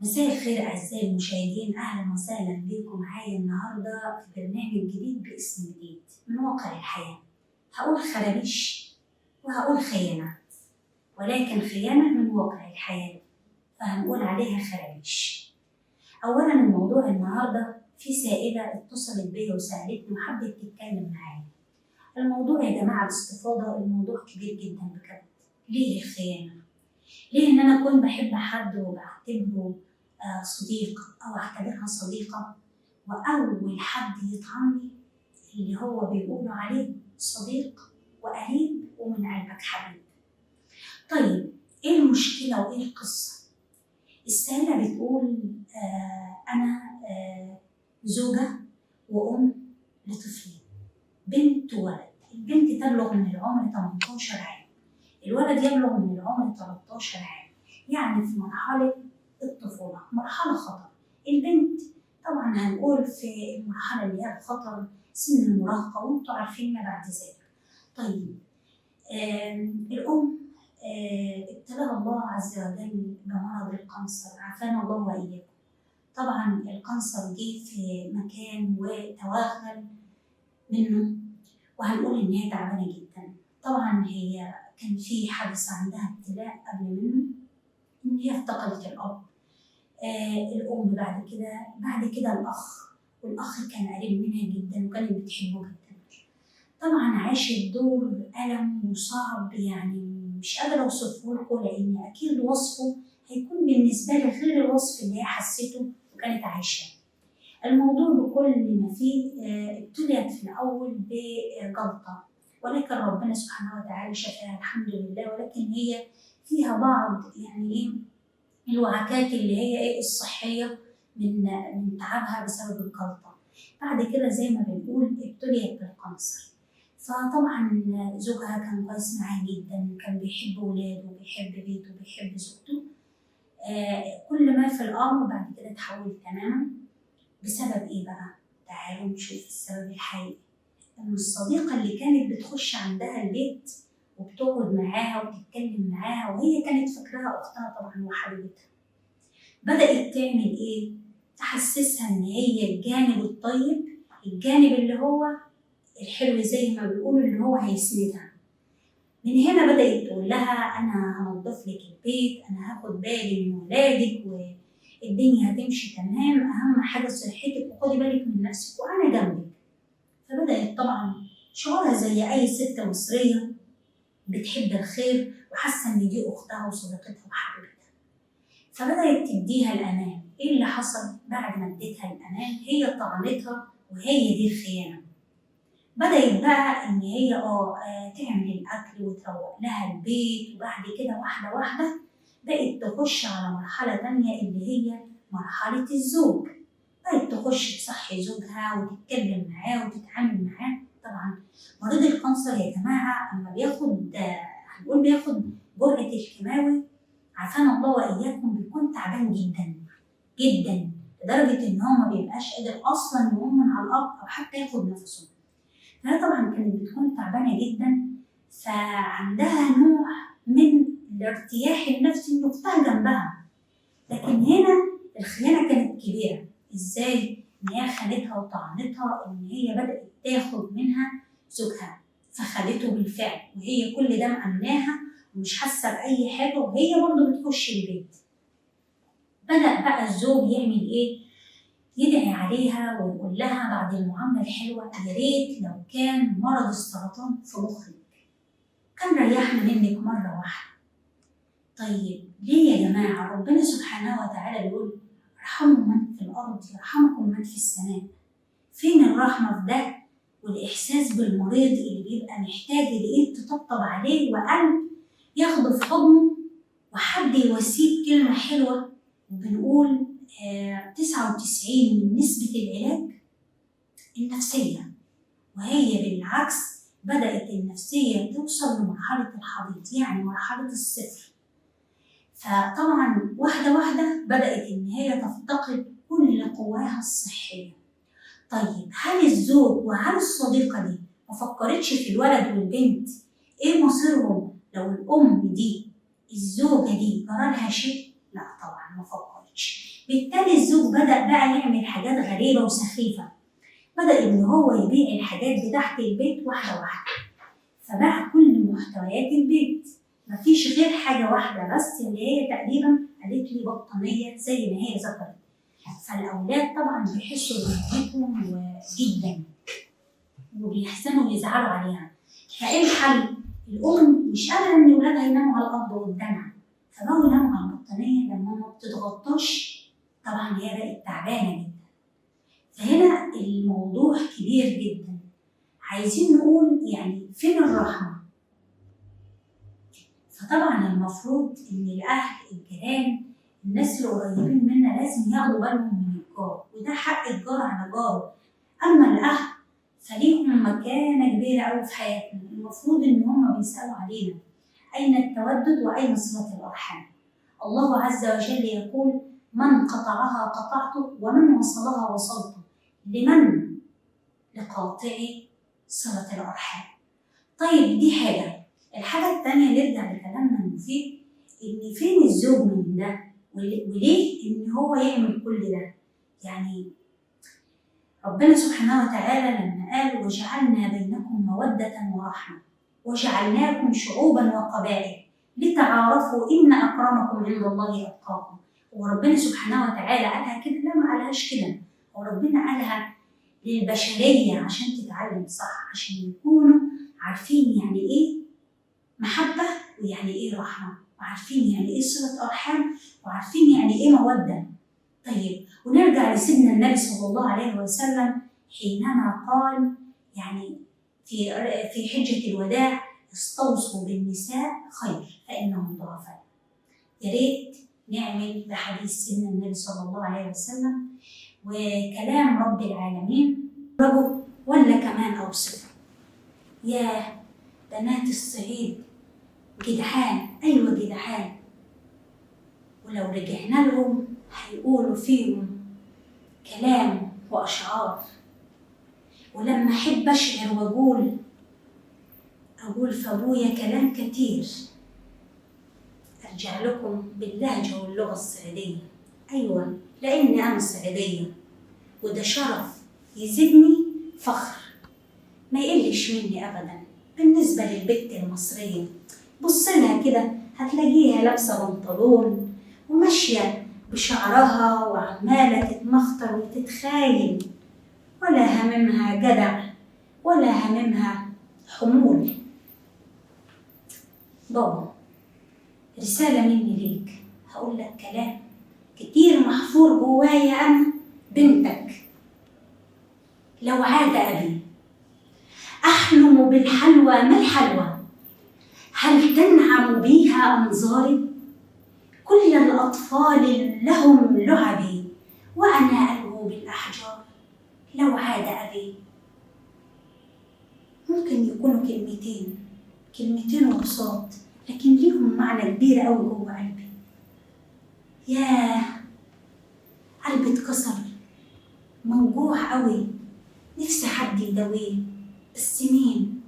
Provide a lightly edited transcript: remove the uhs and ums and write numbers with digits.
مساء الخير أعزائي المشاهدين، أهلا وسهلا بكم معايا النهاردة في برنامج جديد باسم جديد من واقع الحياة. هقول خرابيش وهقول خيانة، ولكن خيانة من واقع الحياة فهنقول عليها خرابيش. أولا الموضوع النهاردة في سائلة اتصلت بيا وسألتني وحبت تتكلم معايا. الموضوع يا جماعة باستفاضة، الموضوع كبير جدا بجد. ليه الخيانة؟ ليه إن أنا أكون بحب حد وبعتبره صديق أو أعتبرها صديقة، وأول حد يطعني اللي هو بيقولوا عليه صديق وقريب ومن قلبك حبيب. طيب إيه المشكلة وإيه القصة؟ السائلة بتقول أنا زوجة وأم لطفلين، بنت وولد. البنت تبلغ من العمر 18 عام، الولد يبلغ من العمر 13 عام، يعني في مرحلة الطفولة، مرحلة خطر. البنت طبعا هنقول في المرحلة اللي هي الخطر، سن المراهقة، وانتوا عارفين ما بعد ذلك. طيب الأم ابتلاها الله عز وجل بمرض ال cancer، عافانا الله وإياكم. طبعا ال cancer جه في مكان وتوغل منه، وهنقول إن هي تعبانة جدا. طبعا هي كان في حدث عندها ابتلاء قبل منه، إن هي افتقدت الأب، الأم بعد كده الأخ، والأخ كان قريب منها جدا وكانت بتحبه جدا. طبعا عاشت دور ألم وصعب، يعني مش قادرة أوصفه لكم، لأن أكيد وصفه هيكون بالنسبة لي غير الوصف اللي هي حسيته وكانت عايشاه. الموضوع بكل ما فيه ابتليت في الأول بجلطة، ولكن ربنا سبحانه وتعالى شفاها الحمد لله، ولكن هي فيها بعض يعني ايه الوعكات اللي هي ايه الصحية من تعبها بسبب الجلطة. بعد كده زي ما بنقول ابتليت بال cancer. فطبعا زوجها كان كويس معاها جدا، كان بيحب ولاده وبيحب بيته وبيحب زوجته. كل ما في الامر بعد كده اتحول تماما. بسبب ايه بقى؟ تعالوا نشوف السبب الحقيقي. إن الصديقة اللي كانت بتخش عندها البيت وبتقعد معاها وتتكلم معاها، وهي كانت فاكراها أختها طبعا وحبيبتها، بدأت تعمل إيه؟ تحسسها إن هي الجانب الطيب، الجانب اللي هو الحلو زي ما بيقولوا، اللي هو هيسندها. من هنا بدأت تقول لها أنا هنضف لك البيت، أنا هاخد بالي من ولادك، والدنيا هتمشي تمام، أهم حاجة صحتك وخدي بالك من نفسك وأنا جنبك. فبدأت طبعا شعورها زي أي ست مصرية بتحب الخير وحاسة إن دي أختها وصديقتها وحبيبتها، فبدأت تديها الأمان. إيه اللي حصل بعد ما اديتها الأمان؟ هي طعنتها، وهي دي الخيانة. بدأت بقى إن هي تعمل الأكل وتروق لها البيت، وبعد كده واحدة واحدة بقت تخش على مرحلة تانية اللي هي مرحلة الزوج. بقت تخش تصحي زوجها وتتكلم معاه وتتعامل معاه. طبعا مريض ال cancer يا جماعة اما بياخد، هنقول بياخد جرعة الكيماوي، عافانا الله واياكم، بيكون تعبان جدا جدا لدرجة ان هو ما بيبقاش قادر اصلا يقوم من على الارض او حتى ياخد نفسه. فهي طبعا كانت بتكون تعبانة جدا، فعندها نوع من الارتياح النفسي ان اختها جنبها. لكن هنا الخيانة كانت كبيرة. ازاي؟ ان هي خانتها وطعنتها، ان هي بدأت تاخد منها زوجها، فخدته بالفعل، وهي كل ده مأمناها ومش حاسه بأي حاجة، وهي برضه بتخش البيت. بدأ بقى الزوج يعمل ايه؟ يدعي عليها ويقول لها بعد المعاملة الحلوة، يا ريت لو كان مرض السرطان في مخك كان ريحنا منك مرة واحدة. طيب ليه يا جماعة؟ ربنا سبحانه وتعالى بيقول ارحموا من في الأرض يرحمكم من في السماء. فين الرحمة في ده؟ والإحساس بالمريض اللي بيبقى محتاج الإيد تطبطب عليه وقلب ياخده في حضنه وحد يواسيه بكلمة حلوة. وبنقول 99 من نسبة العلاج النفسية، وهي بالعكس بدأت النفسية توصل لمرحلة الحضيض، يعني مرحلة الصفر. فطبعا واحدة واحدة بدأت إن هي تفتقد كل قواها الصحية. طيب هل الزوج وهل الصديقة دي ما فكرتش في الولد والبنت؟ إيه مصيرهم لو الأم دي الزوجة دي جرالها شيء؟ لا طبعا ما فكرتش. بالتالي الزوج بدأ بقى يعمل حاجات غريبة وسخيفة، بدأ إن هو يبيع الحاجات بتاعت البيت واحدة واحدة، فباع كل محتويات البيت، مفيش غير حاجة واحدة بس اللي هي تقريبا قالت لي بطانية زي ما هي ذكرت. فالأولاد طبعا بيحسوا بمامتهم جدا وبيحزنوا ويزعلوا عليها. فإيه الحل؟ الأم مش قادرة إن ولادها يناموا على الأرض قدامها، فبقوا يناموا على البطانية لما ما بتتغطاش، طبعا هي بقت تعبانة جدا. فهنا الموضوع كبير جدا، عايزين نقول يعني فين الرحمة؟ فطبعا المفروض إن الأهل، الجيران، الناس اللي قريبين منا لازم ياخدوا بالهم من الجار، وده حق الجار على جاره. أما الأهل فليهم مكانة كبيرة أوي في حياتنا، المفروض إن هما بيسألوا علينا. أين التودد وأين صلة الأرحام؟ الله عز وجل يقول: من قطعها قطعته ومن وصلها وصلته. لمن؟ لقاطعي صلة الأرحام. طيب دي حاجة. الحاجة التانية نرجع لكلامنا المفيد، إن فين الزوج من ده؟ وليه إن هو يعمل كل ده؟ يعني ربنا سبحانه وتعالى لما قال: وجعلنا بينكم مودة ورحمة وجعلناكم شعوبا وقبائل لتعارفوا إن أكرمكم عند الله أتقاكم. وربنا سبحانه وتعالى قالها كده؟ لا، ما قالهاش كده، وربنا قالها للبشرية عشان تتعلم صح، عشان يكونوا عارفين يعني إيه محبة ويعني إيه رحمة، وعارفين يعني إيه صلة أرحام، وعارفين يعني إيه مودة. طيب ونرجع لسيدنا النبي صلى الله عليه وسلم حينما قال يعني في حجة الوداع: استوصوا بالنساء خير فإنهم ضعفاء. يا ريت نعمل بحديث سيدنا النبي صلى الله عليه وسلم وكلام رب العالمين. رجل ولا كمان أوصفه؟ يا بنات الصعيد جدعان، أيوة جدعان، ولو رجعنا لهم هيقولوا فيهم كلام وأشعار. ولما أحب أشعر وأقول أقول فأبويا كلام كتير، أرجع لكم باللهجة واللغة الصعيدية. أيوة، لأني أنا صعيدية، وده شرف يزيدني فخر ما يقلش مني أبدا. بالنسبة للبت المصرية، بص لها كده هتلاقيها لابسة بنطلون وماشية بشعرها وعمالة تتمخطر وتتخايل، ولا هممها جدع ولا هممها حمول. بابا، رسالة مني ليك، هقول لك كلام كتير محفور جوايا أنا بنتك. لو عاد أبي أحلم بالحلوى، ما الحلوى؟ هل تنعم بيها أنظاري؟ كل الأطفال لهم لعبي وأنا ألهو بالأحجار. لو عاد أبي. ممكن يكونوا كلمتين، كلمتين وبساط، لكن ليهم معنى كبير أوي جوه قلبي. ياه، قلبي اتكسر، موجوع أوي، نفسي حد يداويه، بس مين؟